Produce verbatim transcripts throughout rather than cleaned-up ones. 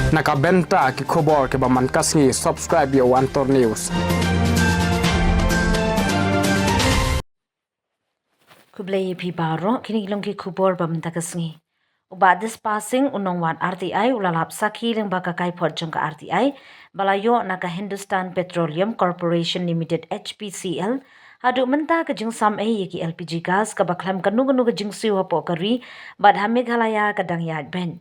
Na ka bynta ki khubor kiba man ka sngi, subscribe ïa u Antor News. Khublei ïa phi baroh, kine ki long ki khubor ba mynta ka sngi. U Bah Dispasing, u nongwan R T I, u la lap sakhi lyngba ka kaiphod jong ka R T I ba la ïoh na ka Hindustan Petroleum Corporation Limited, H P C L. Haduh mynta ka jingsam ei ïa ki L P G gas kaba khlem kano kano ka jingsiew hapoh ka ri bad ha Meghalaya ka dang ïaid beit.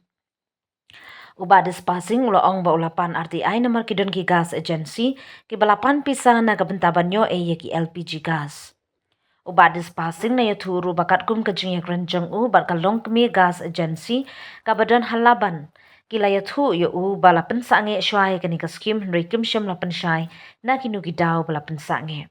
U Bah Dispasing u la ong ba u la pan R T I namar ki don ki gas agency kiba la pan pisa na ka bynta ban ïoh ei ïa ki L P G gas. U Bah Dispasing u la ïathuh ruh ba katkum ka jingïakren jong u bad ka longkmie gas agency kaba don ha Laban, ki la ïathuh ïa u ba la pynsangeh shuwa ïa kane ka skhim hynrei kim shym la pynshai na kino ki daw ba la pynsangeh.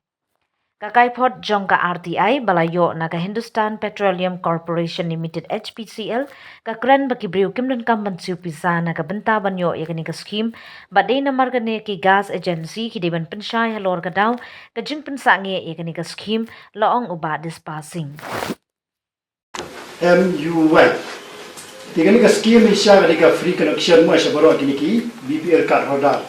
Ka kaiphod jong ka R T I ba la ïoh na ka Hindustan Petroleum Corporation Limited, H P C L, ka kren ba ki briew kim donkam ban siew pisa na ka bynta ban ïoh ïa kane ka skhim, bad dei namar kane ki gas agency ki dei ban pynshai halor ka daw ka jingpynsangeh ïa kane ka skhim, la ong u Bah Dispasing. M U Y. Te kane ka skhim i sha ka dei ka free connection mo sha baroh kine ki B P L card holder.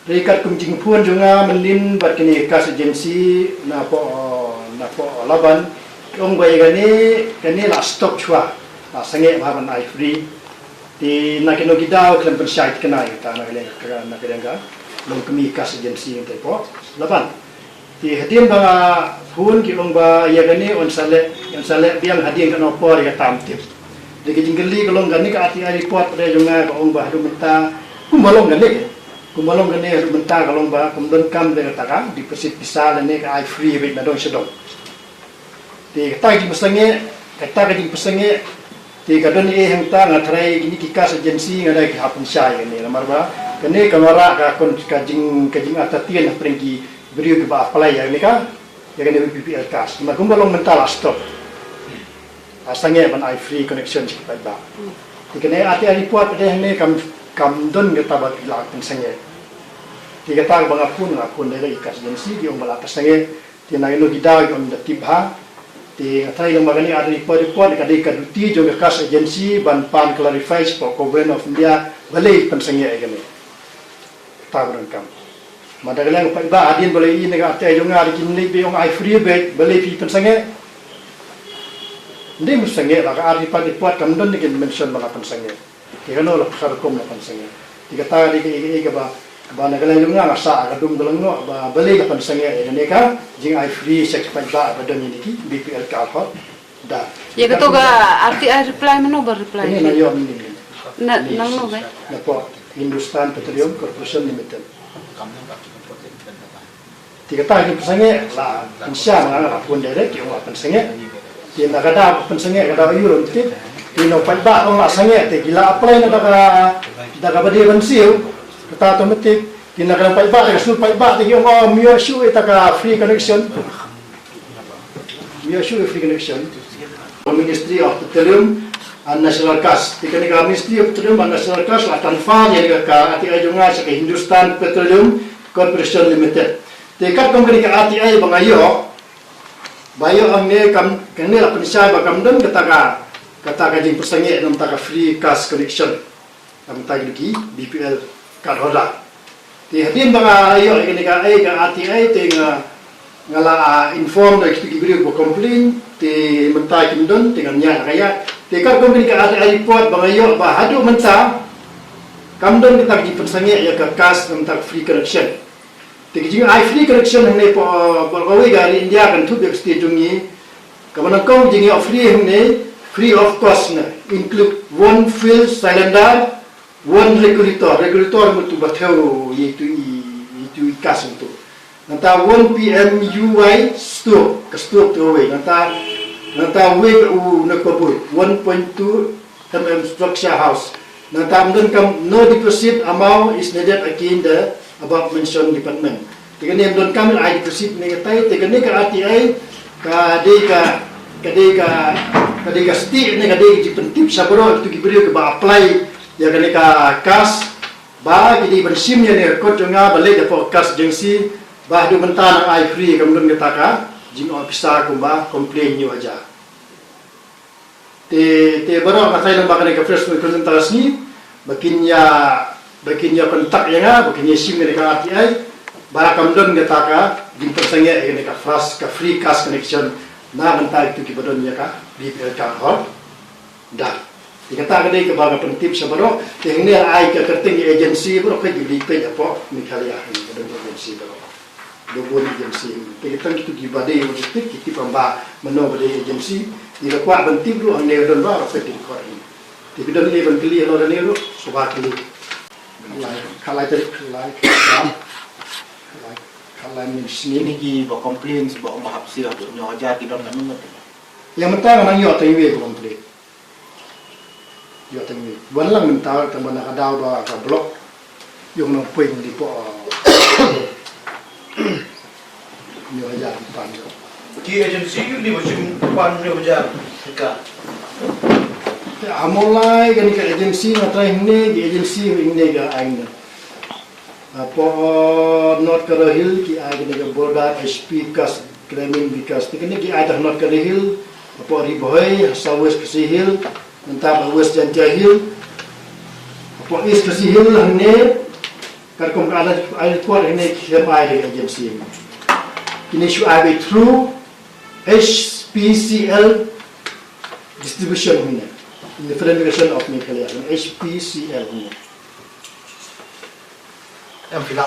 Te katkum jingphone jong nga mynnin bad kine ki gas agency na poh, na poh Laban, ki ong ba ïa kane, kane la stop shuwa, la sangeh bha ban ai free. Te na kino ki daw khlem pynshai thikna ïa kata na ka liang, na ka liang ka longkmie gas agency ngi te poh Laban. Te hadien ba nga phone ki ong ba ïa kane yn sa leh, yn sa leh biang hadien katno por ïa kata ym tip. Te ka jingkylli ka long kane ka R T I report pat jong nga ka ong ba haduh mynta kumba long kane, kumba long kane haduh mynta ka long ba kam donkam de kata ka deposit pisa lane ka ai free beit na dong sha dong. Te kata ka jingpynsangeh, kata ka jingpynsangeh, te ka don ei hangta, nga tharai kine ki gas agency nga da ki hap pynshai kane namar ba kane ka wanrah ka kon ka jing, ka jingartatien hapdeng ki briew kiba apply ïa kane ka, ïa kane ka B P L gas. Namar kumba long mynta la stop. La sangeh ban ai free connection sha ki paidbah. Te kane R T I report pat hangne kam, kam don kata ba ki la pynsangeh. Te kata ba nga phone, nga phone direct ïa ki gas agency, ki ong ba la pynsangeh. Te na kino ki daw ki ong da tip bha. Te nga tharai long ba kane ka report, report ka dei ka duty jong ka gas agency ban pan clarify shapoh Government of India balei pynsangeh ïa kane. Kata ba donkam. Namar da ka liang paidbah hadien ba la ïohi na ka R T I jong nga, da kin leit beit ong ai free beit, balei phi pynsangeh. Ym dei pynsangeh, la ka R T I report kam don de kin mention ba la pynsangeh. Te kano la ka rukom la pynsangeh. Te kata ka dei kaei kaei kaba, ba na ka liang jong nga nga sah ka dum ka lyngkhuh ba balei la pynsangeh ïa kane ka jingai free sha ki paidbah ba don ïa kine ki B P L card holder. Ïa kato ka R T I reply mynno ba reply? Kane na ïoh mynnin. Na, nangno ba? Na poh Hindustan Petroleum Corporation Limited. Te kata ki pynsangeh, la pynshai ma nga, nga la phone direct, ki ong la pynsangeh. Te na ka daw pynsangeh, ka daw ïoh ruh ym tip. Te na u paidbah ong la sangeh, te ki la apply na da ka, da kaba dei ban siew. Kata automatic. Te na ka paidbah, ka sur paidbah, te ki ong, oh, ym ïoh shuh ïa ka free connection. Ym ïoh shuh ïa free connection. Ministry of Petroleum and Natural Gas. Te kane ka Ministry of Petroleum and Natural Gas la transfer ïa ka R T I jong nga sha ka Hindustan Petroleum Corporation Limited. Te katkum kane ka R T I ba nga ïoh, ba ïoh hangne kam, kane la pynshai ba kam don kata ka, kata ka jingpynsangeh na bynta ka free gas connection na bynta kine ki B P L card holder. Te hadien ba nga ïoh ïa kane ka, eh, ka R T I te nga, nga la, ah, inform da kito ki briew ba complain, te mynta kim don, te ngan ïaid la ka ïaid. Te katkum kane ka R T I report ba nga ïoh ba haduh mynta kam don kata ka jingpynsangeh ïa ka gas na bynta ka free connection. Te ka jingai free connection hangne poh, poh kawei ka ri India kynthup ïa ka state jong ngi. Kaba nyngkong ka jingïoh free hangne, free of cost ne, include one fuel cylinder, one regulator, regulator mut uba thew ïa itu i, itu i gas itu. Nangta one P M U Y stove, ka stove tu kawei. Nangta, nangta wei u na kabui, one point two M M structure house. Nangta ym donkam, no deposit amount is needed against the above mentioned department. Te kane ym donkam ai deposit ne katai, te kane ka R T I ka dei ka, ka dei ka, ka dei ka stick ne ka dei ka jingpyntip sha baroh kito ki briew kiba apply ïa kane ka gas, ba ki dei ban shim ïa kane ka kot jong nga ba leit hapoh gas agency, ba haduh mynta nang ai free, kam don kata ka jingong pisa kumba complain ïa u hajar. Te, te baroh nga tharai lem ba kane ka press conference mynta ka sngi ba kin ïa, Ba kin ïa contact ïa nga, ba kin ïa shim ïa ka R T I, ba kam don kata ka, kin pynsangeh ïa ka FAST, ka free cash connection, na bynta kito kiba don ïa ka B P L card holder. Te kata ka dei kaba nga pyntip sha baroh, te hangne ai ka kyrteng agency baroh ka jylliew peit hapoh Meghalaya, hangne ka don agency baroh. Dei bun agency. Te kita kito kiba dei, ki tip ba mano ba dei agency, ki la kwah ban tip ruh hangne ka don ba, ba peit record hangne. Te ki don ei ban kylli halor hangne ruh, sngewbha kylli. Khatlai, khatlai tarik, khatlai, khatlai, khatlai, khatlai mynta sngi. Kine kiba complain ba ong ba hap siew haduh hynñiew hajar ki don katno ngut? Ïa mynta nga nang ïoh tang iwei ba complain. Ïoh tang iwei. Wan lang mynta tang ba na ka daw ba ka block. Ïoh nang poi ngi di poh. Hynñiew hajar pan ïoh. Ki agency ïoh di ba shim pan hynñiew hajar ka. Te amolai kane ka agency nga trai hangne, ki agency hangne ka ai hangne. Hapoh North Garo Hills ki ai kane ka Border H P Cash, Gramin Vikas. Te kine ki ai da North Garo Hills, hapoh Ri Bhoi, ha South West Khasi Hills, mynta ha West Jaintia Hills, hapoh East Khasi Hills hangne, katkum ka ai, ai report hangne ki khlem ai da ka agency. Kine shu ai through H P C L distribution hangne. In the Federation of Meghalaya, H P C L hangne. Em fill up